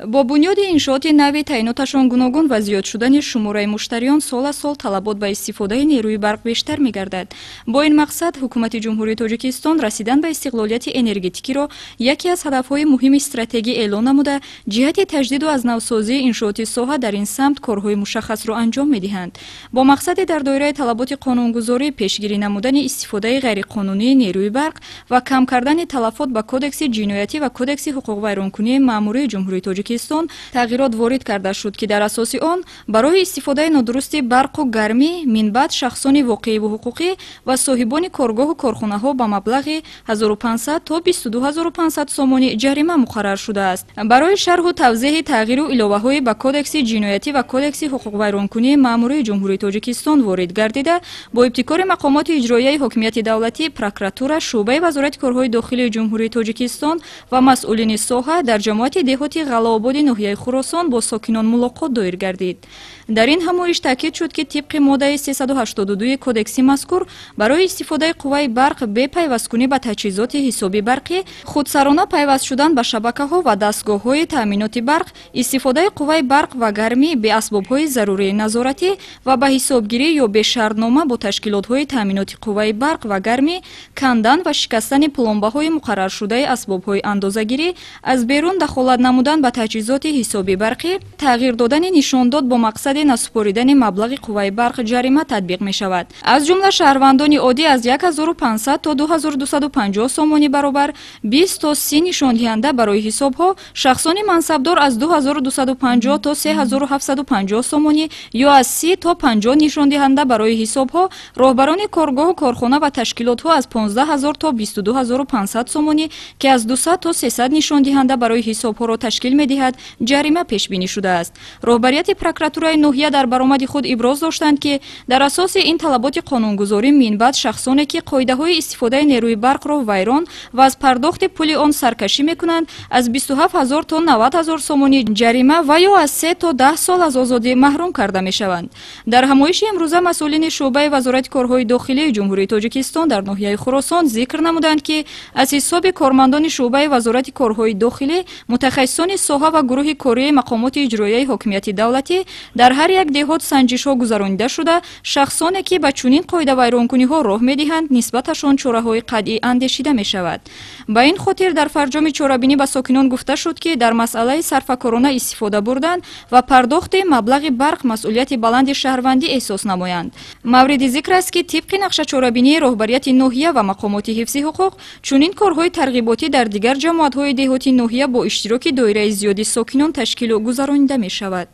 Бо бунёди иншооти нави таъиноташон гуногун ва зиёд шудани шумораи муштариён сол аз сол талабот ба истифодаи нерӯи барқ бештар мегардад. Бо ин мақсад Ҳукумати Ҷумҳурии Тоҷикистон расидан ба истиқлолияти энергетикиро яке аз ҳадафҳои муҳими стратегӣ эълон намуда, ҷиҳати таҷдиду аз навсозии иншооти соҳа дар ин самт корҳои мушаххасро анҷом медиҳанд. Бо мақсади дар доираи талаботи қонунгузорӣ пешгирӣ намудани истифодаи ғайриқонунии нерӯи барқ ва кам кардани талафот ба Кодекси ҷиноятӣ ва Кодекси ҳуқуқвайронкунии маъмурии Ҷумҳурии Тоҷикистон тағйирот ворид карда шуд, ки дар асоси он барои истифодаи нодурусти барқу гармӣ минбаъд шахсони воқеиву ҳуқуқӣ ва соҳибони коргоҳу корхонаҳо ба маблағи 1500 то 22 500 сомонӣ ҷарима муқаррар шудааст. Барои шарҳу тавзеҳи тағйиру иловаҳои ба Кодекси ҷиноятӣ ва Кодекси ҳуқуқвайронкунии маъмурии Ҷумҳурии Тоҷикистон ворид гардида, бо ибтикори мақомоти иҷроияи ҳокимияти давлатӣ, прокуратура, шӯъбаи Вазорати корҳои дохилии Ҷумҳурии Тоҷикистон ва масъулини соҳа дар ҷамоати деҳоти Ғаллаободи ноҳияи Хуросон бо сокинон мулоқот доир гардид. Дар ин ҳамоиш таъкид шуд, ки тибқи моддаи 382 кодекси мазкур барои истифодаи қувваи барқ бе пайвасткунӣ ба таҷҳизоти ҳисоби барқӣ, худсарона пайваст шудан ба шабакаҳо ва дастгоҳҳои таъминоти барқ, истифодаи қувваи барқ ва гармӣ бе асбобҳои зарурии назоратӣ ва ба ҳисобгирӣ ё бе шартнома бо ташкилотҳои таъминоти қувваи барқ ва гармӣ, кандан ва шикастани пломбаҳои муқарраршудаи асбобҳои андозагирӣ, аз берун дахолат намудан ба таҷҳизоти ҳисоби барқӣ, тағйир додани нишондод бо мақсади насупоридани маблағи қувваи барқ ҷарима татбиқ мешавад. Аз ҷумла шаҳрвандони оддӣ аз 1500 то 2250 сомонӣ баробар 20 то 30 нишондиҳанда барои ҳисобҳо, шахсони мансабдор аз 2250 то 3750 сомонӣ ё аз 30 то 50 нишондиҳанда барои ҳисобҳо, роҳбарони коргоҳу корхона ва ташкилотҳо аз 15 ҳазор то 22 500 сомонӣ, ки аз 200 то 300 нишондиҳанда барои ҳисобҳоро ташкил медиҳад, ҷарима пешбинӣ шудааст. Роҳбарияти прокуратураи ноҳия дар баромади худ иброз доштанд, ки дар асоси ин талаботи қонунгузорӣ минбаъд шахсоне, ки қоидаҳои истифодаи нерӯи барқро вайрон ва аз пардохти пули он саркашӣ мекунанд, аз 27 ҳазор то 90 ҳазор сомонӣ ҷарима ва ё аз 3 то 10 сол аз озодӣ маҳрум карда мешаванд. Дар ҳамоиши имрӯза масъулини шӯъбаи Вазорати корҳои дохилии Ҷумҳурии Тоҷикистон дар ноҳияи Хуросон зикр намуданд, ки аз ҳисоби кормандони шӯъбаи Вазорати корҳои дохилӣ, мутахассисони соҳа ва гурӯҳи кории мақомоти иҷроияи ҳокимияти давлатӣ дар ҳар як деҳот санҷишҳо гузаронида шуда, шахсоне, ки ба чунин қоидавайронкуниҳо роҳ медиҳанд, нисбаташон чораҳои қатъӣ андешида мешавад. Ба ин хотир дар фарҷоми чорабинӣ ба сокинон гуфта шуд, ки дар масъалаи сарфакорона истифода бурдан ва пардохти маблағи барқ масъулияти баланди шаҳрвандӣ эҳсос намоянд. Мавриди зикр аст, ки тибқи нақшачорабинии роҳбарияти ноҳия ва мақомоти ҳифзи ҳуқуқ чунин корҳои тарғиботӣ дар дигар ҷамоатҳои деҳоти ноҳия бо иштироки доираи зиёди сокинон ташкилу гузаронида мешавад.